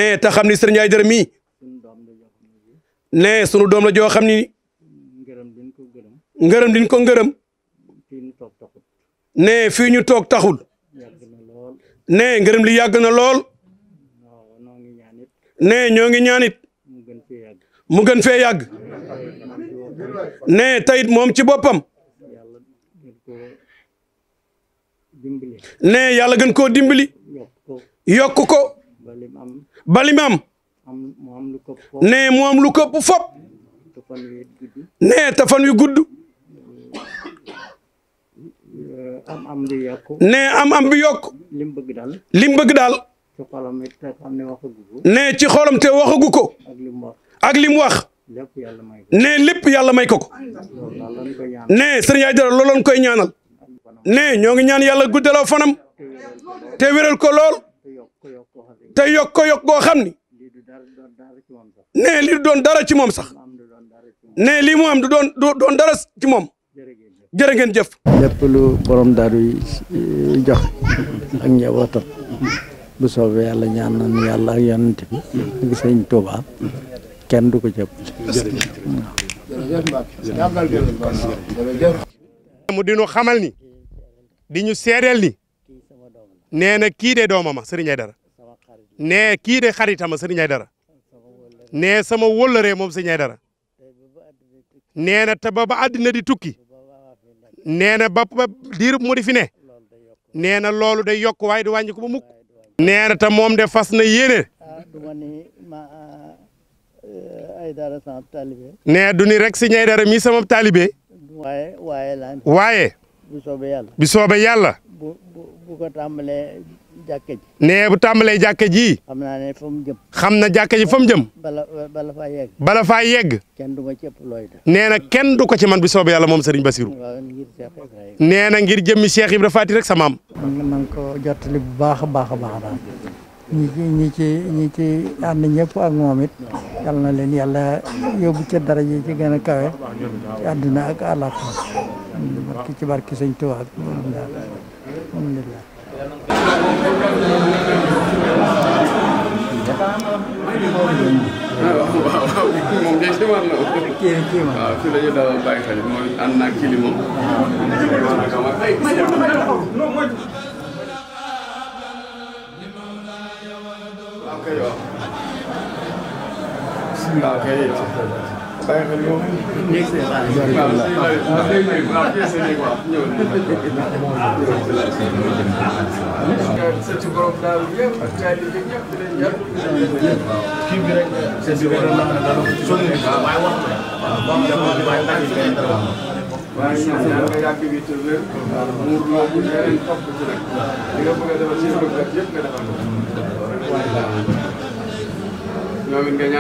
ne te xam ni Serigne Aïdara mii ne sunu doom la joo xam ni ngërëm diñ ko ngërëm ne fii ñu toog taxul ne ngërëm li yàgg na lool ne ñoo ngi ñaanit mu gën fee yàgg ne tayit moom ci boppam ne yàlla gën koo dimbali yokk ko ba li mu am ne mu am lu këpp fop ne te fan wi gudd ne am bi yokk lim bëgg daal ne ci xolam te waxagu ko ak lim wax ne lépp yàlla may ko ko ne Serigne Aïdara loolu lañ koy ñaanal ne ñoo ngi ñaan yàlla guddaloo fanam te wéral ko lool te yokk ko yokk goo xam ni ne li du doon dara ci moom sax ne lii mu am du doon dara ci moom jërë ngeen jëf. lépp lu borom daaru yi jox ak njabootam bu soobee yàlla ñaan nañu yàlla ak yonent bi ak sëñ Tuubaa kenn du ko jëpp. mu dinu xamal ni di ñu seedeel ni nee na kii de doomama Serigne Aïdara nee kii de xaritama Serigne Aïdara nee sama wóllëree moom Serigne Aïdara nee na te ba àddina di tukki nee na ba diirub mu di fi ne nee na loolu day yokk waaye du wàññi ko ba mukk nee na te moom de fas na yéene nee du ni rek Serigne Aïdara mi sama taalibe waaye bi soobee yàlla bu ko tàmbalee jàkka ji nee bu tàmbalee jàkka ji xam naa ne fa mu jëm xam na jàkka ji fa mu jëm bala faa yegg kenn du ma ci ëpp looy def nee na kenn du ko ci man bi soobee yàlla moom Serigne Bassirou nee na ngir jëmmi Cheikh Ibra Faty rek sa maam na nga ko jottali bu baax a baax a baax daal ñi ci ànd ñëpp ak moom it yal na leen yàlla yóbbu ca dara ji ci gën a kawe ci àdduna ak àllaaxira ci barki Sëñ Tuubaa alhamdulilah moom de si war na kii waaw fii la ñu daal bàyyi xel mooy ànd naa kii li moom okay waaw okay bàyyi xel moom sëti borom daal yëpp ak taali bi ñëpp di leen jàpp kii bi rek sëti borom daal waaye waxtu waaye ñaan nga yàgg bi te wér muur loobu yeneen topp ci rek li nga bëgg a defal ci bëgg yëpp nga defal ñoom it nga